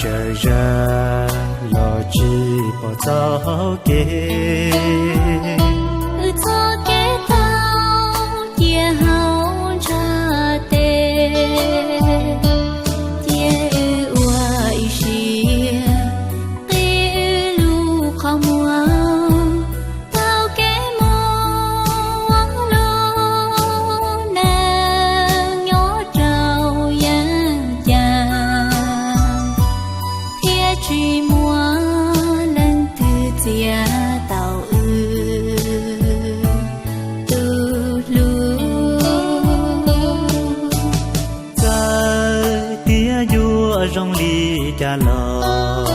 tsawg zag los tsis pom txoj hau kev. Wb txoj kev tau cia hauv ntshav tes, cia wb ua ib siab qhib wb lub qhov muag, taug kev mus ua lub neej nyob rau yeeb yam, thiab tsis muaj leej twg txiav tau wb tus hlub. Txawm tias yuav zoo li cas los,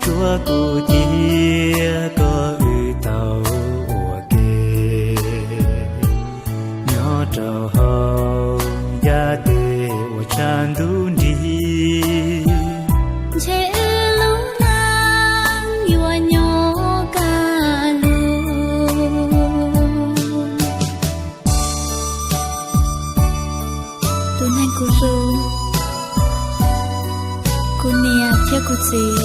tsuav kuv thiab koj wb tau ua ke, nyob rau hauv yav teb uas tshav ntuj nrig, ntshe wb lub neej yuav nyob kaj lug. Tus neeg kuv hlub, kuv niam thiab kuv txiv,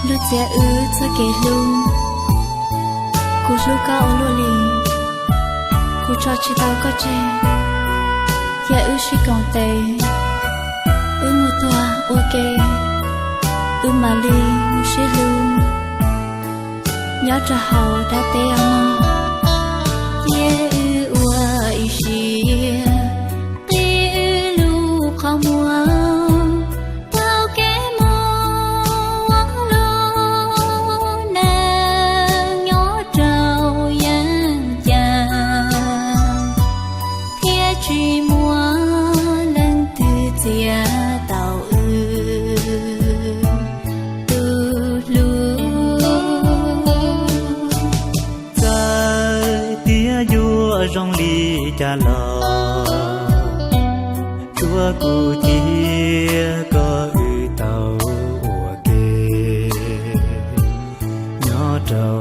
luag txiav wb txoj kev hlub. Kuv hlub koj ua luaj li, kuv tso tsis tau koj tseg, cia wb sib koom tes, wb mus tuag ua ke, wb mam li mus sib hlub nyob rau hauv dab teb os mog. Cia wb ua ib siab qhib wb lub qhov muag, taug kev mus ua lub neej nyob rau yeeb yam, thiab tsis muaj leej twg txiav tau wb tus hlub. Txawm tias yuav zoo li cas los, tsuav kuv thiab koj wb tau ua ke, nyob rau